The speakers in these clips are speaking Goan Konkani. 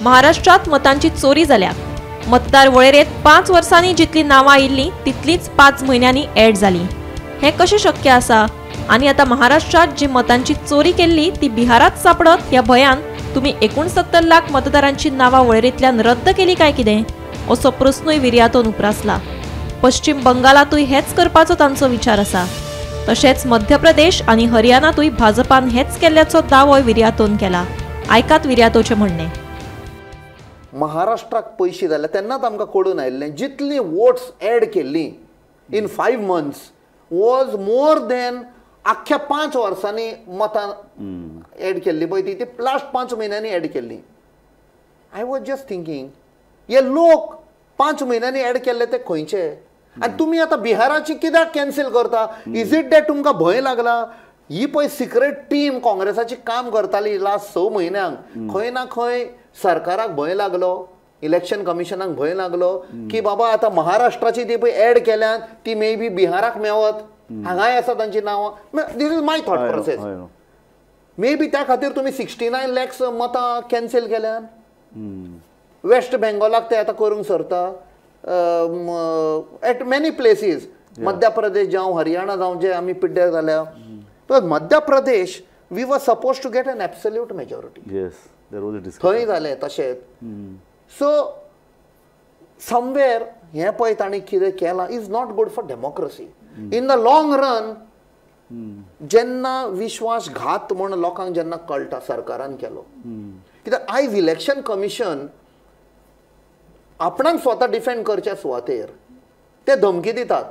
महाराष्ट्रात मतांची चोरी जाल्या. मतदार वळेरेत 5 वर्सांनी जितली नांवां आयिल्लीं तितलीच 5 म्हयन्यांनी ऍड जाली. हें कशें शक्य आसा? आनी आतां महाराष्ट्रात जी मतांची चोरी केल्ली ती बिहारात सापडत ह्या भंयान तुमी 69 लाख मतदारांची नांवां वळेरेंतल्यान रद्द केली काय कितें, असो प्रस्नूय विरियातोन उप्रासला. पश्चिम बंगालातूय हेच करपाचो तांचो विचार आसा. तशेंच मध्य प्रदेश आनी हरियाणातूय भाजपान हेच केल्ल्याचो दावोय विरियातोन केला. आयकात विरियातोचें म्हणणें. महाराष्ट्राक पयशे जाले तेन्नाच आमकां कळून आयिल्लें जितली वोट्स एड केल्ली in 5 months was more than आख्ख्या 5 वर्सांनी मतां एड केल्ली पळय ती लास्ट 5 म्हयन्यांनी एड केल्ली. I was just thinking हे लोक 5 म्हयन्यांनी एड केल्ले ते खंयचे आनी तुमी आतां बिहाराची कित्याक कॅन्सील करता? Is it that तुमकां भंय लागला? ही पळय सिक्रेट टीम काँग्रेसाची काम करताली लास्ट 6 म्हयन्यांक, खंय ना खंय सरकाराक भंय लागलो, इलेक्शन कमिशनाक भंय लागलो की बाबा आतां महाराष्ट्राची ती पळय एड केल्यान ती मे बी बिहाराक मेवत, हांगाय आसा तांची नांवां. This is my thought process. Maybe त्या खातीर तुमी 69 लॅक्स मतां कॅन्सील केल्यान. वेस्ट बेंगॉलाक ते आतां करूंक सरता, eight many places, Madhya Pradesh जावं हरियाणा जावं जे आमी पिड्ड्यार जाल्या. Madhya Pradesh we were suppose to get an absolute majority, थंय जालें तशेंच. सो समवेर हें पळय तांणी कितें केलां is not good for democracy in the long run. जेन्ना विश्वासघात म्हूण लोकांक जेन्ना कळटा सरकारान केलो, कित्याक आयज इलेक्शन कमिशन आपणाक स्वता डिफेंड करच्या सुवातेर ते धमकी दितात,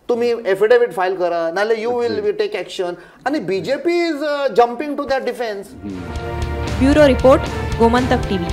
तुमी एफिडेवीट फायल करा नाल्यार you will be take action, आनी BJP is jumping to that defence. Bureau report, Gomantak TV.